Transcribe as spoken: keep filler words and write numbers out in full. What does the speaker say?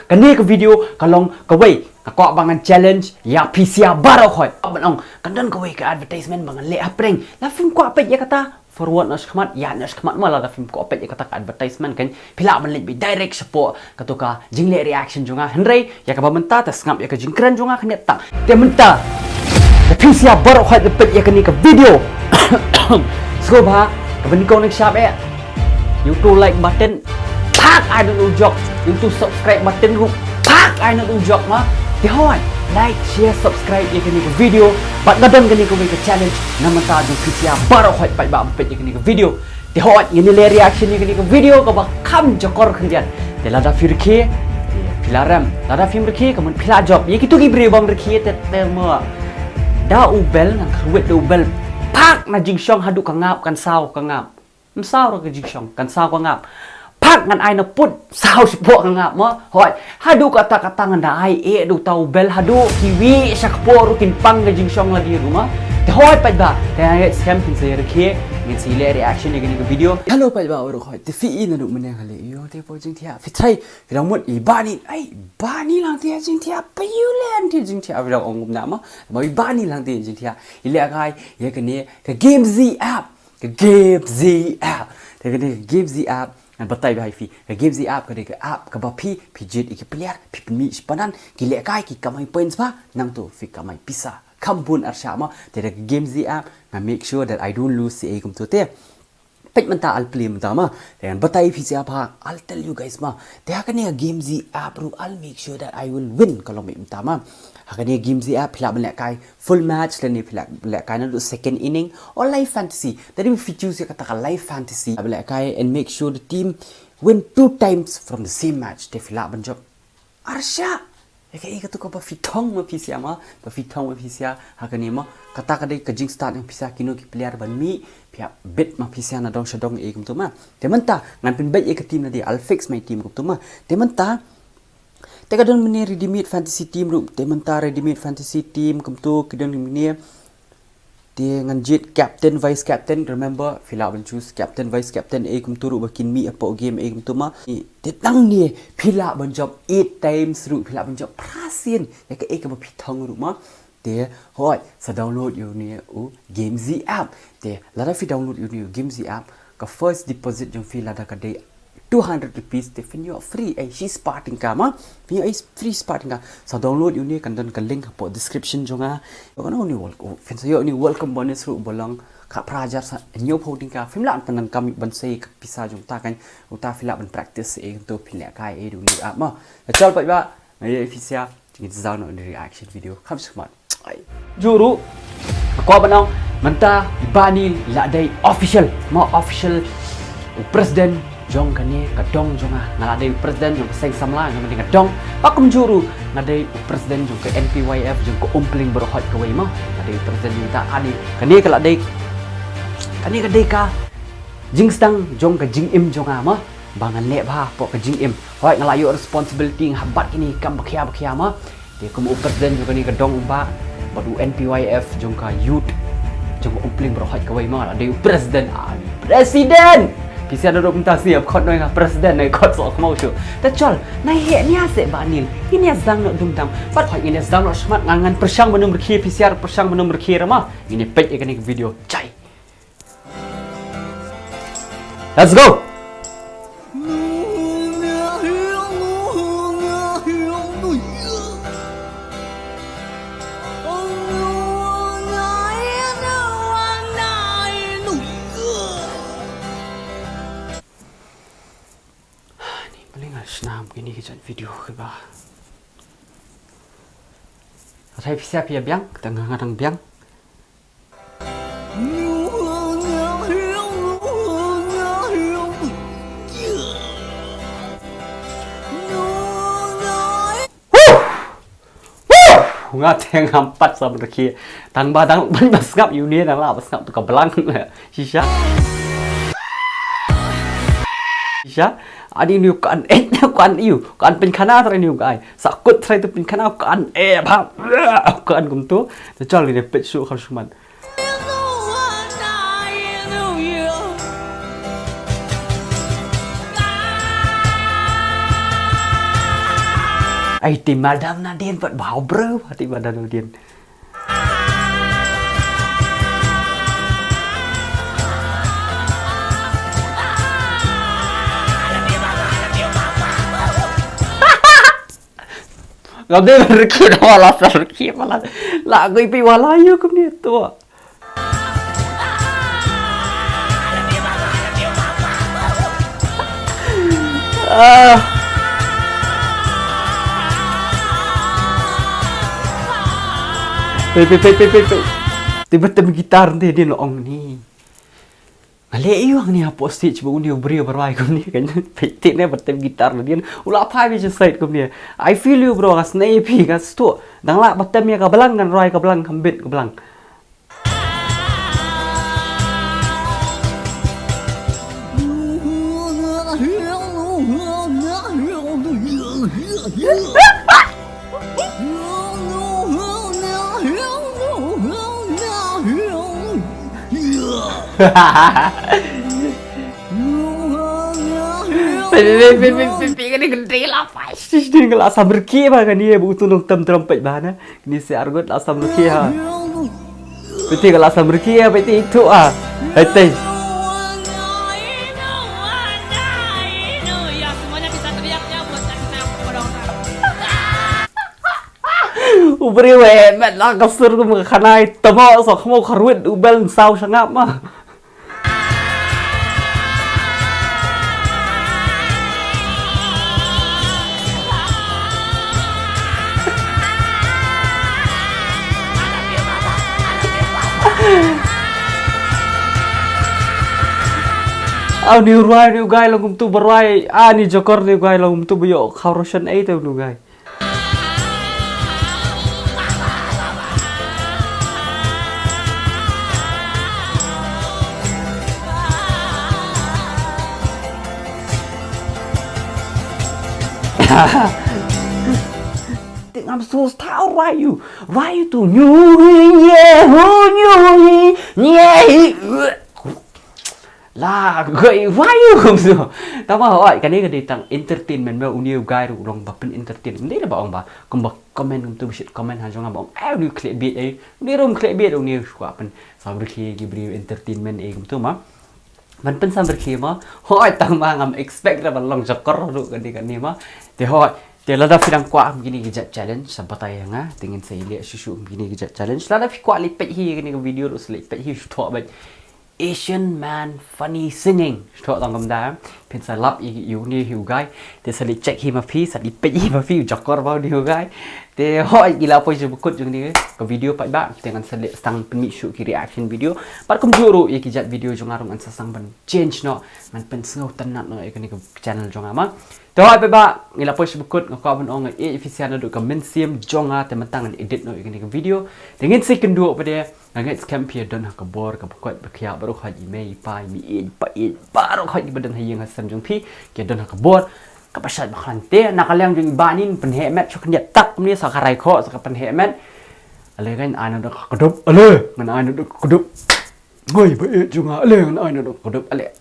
Kane ka video ka long kawei ka kwah ba ngan challenge ïa phi sha baroh khoit. Ban ong kan don kawei ka advertisement ba ngan leh hapdeng. La phim kwah peit ïa kata, forward noh shakhmat, ïa noh shakhmat ma, lada phim kwah peit ïa kata ka advertisement kan phi lah ban leit beit direct shapoh kato ka jingleh reaction jong nga. Hynrei ïa kaba mynta te sngap ïa ka jingkren jong nga khyndiat tang. Te mynta te phi sha baroh khoit ban peit ïa kane ka video. Sngewbha kaba nyngkong nyngshap eh, ïa uto like button, phak ai noh u jok. Ïa uto subscribe button ruh, phak ai noh u jok ma. Te hooid, like, share, subscribe ïa kane ka video. Bad nga don kane kawei ka challenge na bynta jong phi sha baroh khoit paidbah ba peit ïa kane ka video. Te hooid, ngin ïa leh reaction ïa kane ka video kaba kham jakor khyndiat. Te lada phi rkhie te phi la rem, lada phim rkhie ka mut phi la jop. Ïa kito ki briew bym rkhie te, te mo, da u bel, ngan kyrwit da u bel, phak na jingshong haduh ka ngap, kan saw ka ngap. Ym saw ruh ka jingshong, kan saw ka ngap. Phak ngan ai na pud, saw shapoh ka ngap ma. Hooid, haduh katta katta ngan da ai eh da uta u bel, haduh ki wieh sha kpoh ruh kin pang ka jingshong lade ruh ma. Te hooid paidbah, te ngin sa ïa rkhie, ngin sa ïa leh reaction ïa kane ka video. Hello paidbah baroh khoit, te phi i naduh mynne ha leh ïoh te por jingthiah, phi tharai phi dang mut i Bah Nil, ai Bah Nil lang te jingthiah, phi ïoh leh te jingthiah, phi dang ong kumne ma. Ma i Bah Nil lang te jingthiah, i lehkai ïa kane ka Gamezee app. Ka Gamezee app. Te kane ka Gamezee app ngan batai bha ïa phi. Ka Gamezee app ka dei ka app kaba phi, phi jied ïa ki player, phi pynmih shipanan, ki lehkai, ki kamai points bha, nangta phi kamai pisa kham bun arshah ma. Te da ka Gamezee app nga make sure that I don't lose ei kumta te. Peit mynta I'll play mynta ma. Te ngan batai ïa phi sha bha, I'll tell you guys ma. Te ha kane ka Gamezee app ruh I'll make sure that I will win ka long mynta ma. Ha kane ka Gamezee app phi lah ban lehkai full match lane phi lah lehkai naduh second inning or live fantasy. Te dei phi choose ïa kata ka live fantasy. Ban lehkai and make sure the team win two times from the same match. Te phi lah ban jop arshah. Ïa kaei kato kaba phi thong ma phi sha ma, ba phi thong ma phi sha ha kane ma. Kata ka dei ka jingstad jong phi sha, kino ki player ban mih, phi hap bit ma phi sha na dong sha dong ei kumta ma. Te mynta ngan pynbeit ïa ka team lade, I'll fix my team kumta ma. Te mynta te ka don mynne ready made fantasy team ruh. Te mynta ready made fantasy team kumta ki don mynne. Te ngan jied captain, vice captain, remember phi lah ban choose captain, vice captain ei kumta ruh ba kin mih hapoh game ei kumta ma. Te nangne phi lah ban jop eight times ruh, phi lah ban jop phra sien ïa kaei kaba phi thong ruh ma. Te hooid, sa download ïa une u Gamezee app. Te lada phi download ïa une u Gamezee app, ka first deposit jong phi lada ka dei two hundred rupees te phin ïoh free ei shispah tyngka ma. Phin ïoh ei free spah tyngka. Sa download ïa une, kan don ka link hapoh description jong nga. Ïoh kane une wel-, phin sa ïoh une welcome bonus ruh ba long ka phra hajar sa hynñiew phew tyngka. Phim lah ban pyndonkam ban sei ka pisa jong uta kan, uta phi lah ban practice ei kumta, phin lehkai ei da une u app ma. Te chal paidbah, nga ïa phi sha, ngin sa ïoh noh ïa une u reaction video kham shakhmat. Ai. Ju ruh, ka kwah ban ong mynta i Bah Nil i la dei official, ma, official u president jong kane ka dong jong nga. Nga la dei u president jong ka seng samla jong kane ka dong. Bad kumjuh ruh nga dei u president jong ka N P Y F, jong ka Umpling Baroh Hoid kawei, ma. Nga dei u president jong kata, ani. Kane ka la dei, kane ka dei ka jingsdang jong ka jingim jong nga, ma, ba ngan leh bha hapoh ka jingim. Hooid, nga la ïoh responsibility, nga hap bat kine ki kam ba khia ba khia, ma. Te kum u president jong kane ka dong, u Bah, bad u N P Y F jong ka youth jong ka Umpling Baroh Hoid kawei, ma, nga la dei u president. Ah, president! Phi sngewthuh mynta sngewbha khot noh ïa nga president, nga khot soh khmaw shuh. Te chal, nai heh nia seh Bah Nil. Ngin ïa sdang noh dum dam. Bad hooid ngin ïa sdang noh shakhmat, ngan, ngan pyrshang ban ym rkhie, phi sngewthuh pyrshang ban ym rkhie re, ma. Ngin ïa peit ïa kane ka video. Jai. Let's go. Ni paling ah snam kine ki jait video kiba. Atai phi sngewthuh phi ïa biang, kata nga nga dang biang. Nga te ngam pat sa ban rkhie. Tang ba dang ban ba sngap ïa une, dang lah ba sngap tu ka blang. Shisha. Shisha. Ani une u kan eh, u kan ïa u kan pynkhana trai une u kan. Sa kut trai tu pynkhana u kan eh bha. U kan kumtu. Te chal ngin ïa peit shuh kham shakhmat. Ai, te madam Nadin pat bha bro, te madam Nadin. Ngam dei ban rkhie, wala sa rkhie, wala. La goi pi wala ïa kumne to. Ah. Pei, pei, pei, pei, pei, pei. Te ba tem guitar nte dien ong ni. Nga leh ïa u hangne hapoh stage ba une u briew ba rwai kumne kan peit te ne ba tem guitar la dien. U la phai beit sha side kumne. I feel you bro, nga snei ïa phi, nga sngewthuh. Dang lah ba tem ïa ka blang ngan rwai ka blang, kham bit ka blang. Pei, pei, pei, pei, pei, pei, kane ka dei la phai. Shish, dei ka la sam rkhie ba kane, ba utu nongtem trumpet ba na. Kane se arngut la sam rkhie ha. Pei te ka la sam rkhie ha, pei te itu ah. Hai te. U briew eh, met la ka sur kum ka khanai, tamo so khamo kharwit, u bel saw shangap ma. Aw, ni rwai, ni u guy long kumtu ba rwai. Ah, ni jokor, ni u guy long kumtu ba ïoh khaw roshan ei te u guy. Te ngam sus tau rwai ïa u. Rwai ïa u tu. Nyu hi ye hu nyu hi. Nye hi. La goi rwai ïa u. Tama hoi kane ka dei tang entertainment, me une u guy ruh u long ba pyn entertain. Ym dei ba ong ba kumba comment kumtu ba shit comment ha jong nga ba ong, eh, une u khleh bieit ei. Une ruh um khleh bieit, une u shu kwah pyn samrkhie ki briew entertainment ei kumtu ma. Ban pyn samrkhie ma. Hoi tang ma ngam expect ra ban long jokor ruh kane kane ma. Te hoi, te lada phi dang kwah kum kine ki jait challenge sa batai ïa nga. Te ngin sa ïaleh shuh shuh kum kine ki jait challenge. Lada phi kwah leit peit hi kane ka video ruh sa leit peit hi, shu thoh beit. Asian man funny singing. Shu thoh tang kumta. Phin sa lap ïa une hi u guy. Te sa leit check hi ma phi, sa leit peit hi ma phi, u jokor ba une hi u guy. Te hoi, ngi la poi sha ba kut jong kane ka video paidbah. Te ngan sa leit sdang pynmih shuh ki reaction video. Bad kumjuh ruh ïa ki jait video jong nga ruh ngan sa sdang ban change noh. Ngan pynsngewtynnat noh ïa kane ka channel jong nga ma. Te hoi paidbah, ngi la poi sha ba kut, nga kwah ban ong nga ïeit ïa phi shisha naduh ka mynsiem jong nga, te mynta ngan edit noh ïa kane ka video. Te ngin sa ïakynduh pat de. Nga ngeit skhem phi ïa don ha ka bor kaba koit ba khiah, baroh khoit i mei i pa, i mei i pa, i baroh khoit kiba don ha ïing ha sem jong phi ki ïa don ha ka bor kaba shait ba khlaiñ. Te na ka liang jong i Bah Nin, pynheh met sha khyndiat tak kumne, sa ka rai khoh sa ka pynheh met. Ale ngan ai na da ka kdup, ale ngan ai na da ka kdup. Ngoi ba ïeit jong nga, ale ngan ai na da ka kdup, ale.